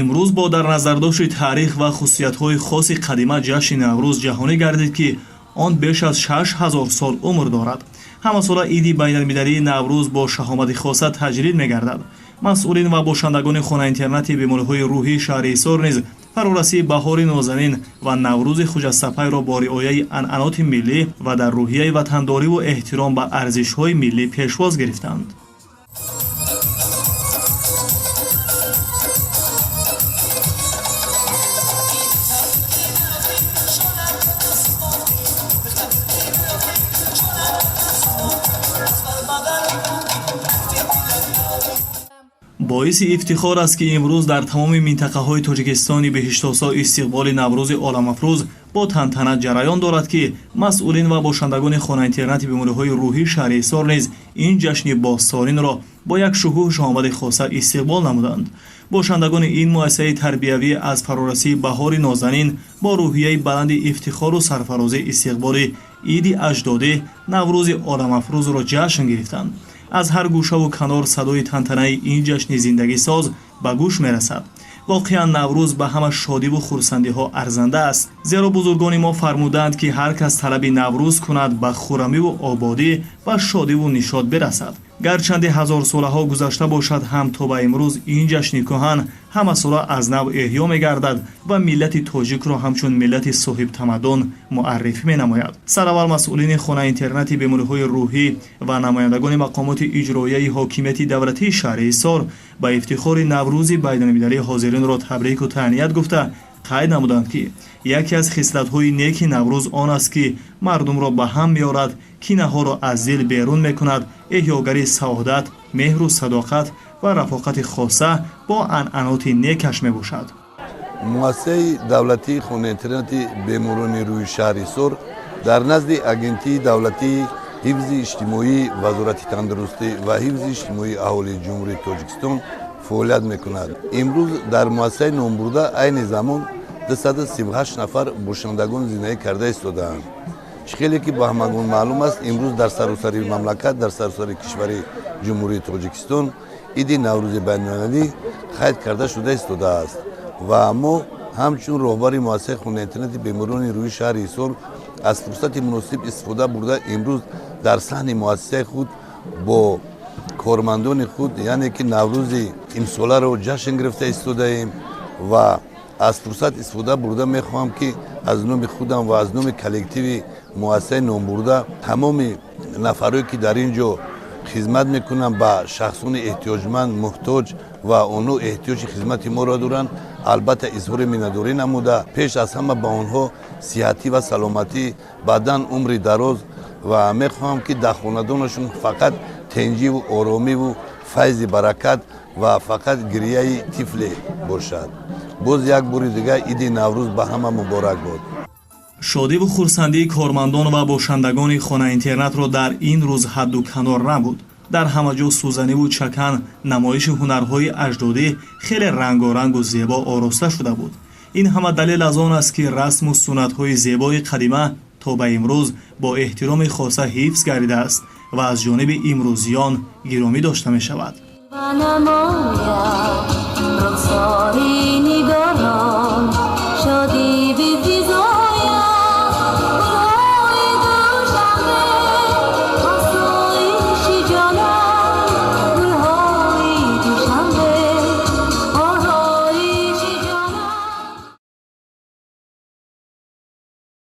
Имрӯз бо дар назардошти таърих ва хусусиятҳои хоси қадима ҷашни Наврӯз ҷаҳонӣ гардид, ки он беш аз 6000 сол умр дорад. Ҳамасола иди байналмилалии Наврӯз бо шаҳомати хоса таҷлил мегардад. Масъулин ва бошандагони хона-интернати бемориҳои рӯҳии шаҳри Ҳисор низ фарорасии баҳори нозанин ва Наврӯзи хуҷастапайро бо риояи анъаноти миллӣ ва дар рӯҳияи ватандориву эҳтиром ба арзишҳои миллӣ пешвоз гирифтанд. Боиси ифтихор аст, ки имрӯз дар тамоми минтақаҳои Тоҷикистони беҳиштосо истиқболи Наврӯзи оламафрӯз бо тантана ҷараён дорад, ки масъулин ва бошандагони хона-интернати бемориҳои рӯҳии шаҳри Ҳисор низ ин ҷашни бостонинро бо як шукӯҳу шаҳомати хоса истиқбол намуданд. Бошандагони ин муассисаи тарбиявӣ аз фарорасии баҳори нозанин бо рӯҳияи баланди ифтихору сарфарозӣ истиқболи иди аҷдодӣ, Наврӯзи оламафрӯзро ҷашн гирифтанд. Аз ҳар гӯшаву канор садои тантанаи ин ҷашни зиндагисоз ба гӯш мерасад. Воқеан, Наврӯз ба ҳама шодиву хурсандиҳо арзанда аст, зеро бузургони мо фармудаанд, ки ҳар кас талаби Наврӯз кунад, ба хурамиву ободӣ ва шодиву нишод бирасад. Гарчанде ҳазорсолаҳо гузашта бошад ҳам, то ба имрӯз ин ҷашни кӯҳан ҳамасола аз нав эҳё мегардад ва миллати тоҷикро ҳамчун миллати соҳибтамаддун муаррифӣ менамояд. Сараввал масъулини хона-интернати бемориҳои рӯҳӣ ва намояндагони мақомоти иҷроияи ҳокимияти давлатии шаҳри Ҳисор ба ифтихори Наврӯзи байналмилалӣ ҳозиринро табрику таҳният гуфта, қайд намуданд, ки яке аз хислатҳои неки Наврӯз он аст, ки мардумро ба ҳам меорад, кинаҳоро аз дил берун мекунад, эҳёгари саодат, меҳру садоқат ва рафоқати хоса бо анъаноти некаш мебошад. Муассисаи давлатии хонаинтернати беморони рӯҳи шаҳри Ҳисор дар назди Агентии давлатии ҳифзи иҷтимоии Вазорати тандурустӣ ва ҳифзи иҷтимоии аҳолии Ҷумҳурии Тоҷикистон фаъолият мекунад. Имрӯз дар муассисаи номбурда айни замон 238 нафар бошандагон зиндагӣ карда истодаанд. Чӣ хеле ки ба ҳамагон маълум аст, имрӯз дар саросари мамлакат, дар саросари кишвари Ҷумҳурии Тоҷикистон иди Наврӯзи байналмилалӣ қайд карда шуда истодааст ва мо ҳамчун роҳбари муассисаи хонаинтернати беморони рӯҳи шаҳри Ҳисор аз фурсати муносиб истифода бурда, имрӯз дар саҳни муассисаи худ бо кормандони худ, яъне ки Наврӯзи имсоларо ҷашн гирифта истодаем. Ва аз фурсат истифода бурда мехоҳам, ки аз номи худам ва аз номи коллективи муассисаи номбурда тамоми нафарое, ки дар ин ҷо хизмат мекунанд, ба шахсони эҳтиёҷманд, муҳтоҷ ва онҳо эҳтиёҷи хизмати моро доранд, албатта, изҳори миннатдорӣ намуда, пеш аз ҳама ба онҳо сиҳатӣ ва саломатӣ, баъдан умри дароз ва мехоҳам, ки дар хонадонашон фақат тенҷиву оромиву файзи баракат ва фақат гирияи тифле бошад. Боз як бори дигар иди Наврӯз ба ҳама муборак бод. Шодиву хурсандии кормандон ва бошандагони хона-интернатро дар ин рӯз ҳадду канор набуд. Дар ҳама ҷо сӯзаниву чакан, намоиши ҳунарҳои аҷдодӣ хеле рангорангу зебо ороста шуда буд. Ин ҳама далел аз он аст, ки расму суннатҳои зебои қадима то ба имрӯз бо эҳтироми хоса ҳифз гардидааст ва аз ҷониби имрӯзиён гиромӣ дошта мешавад. Рухсори нигоро.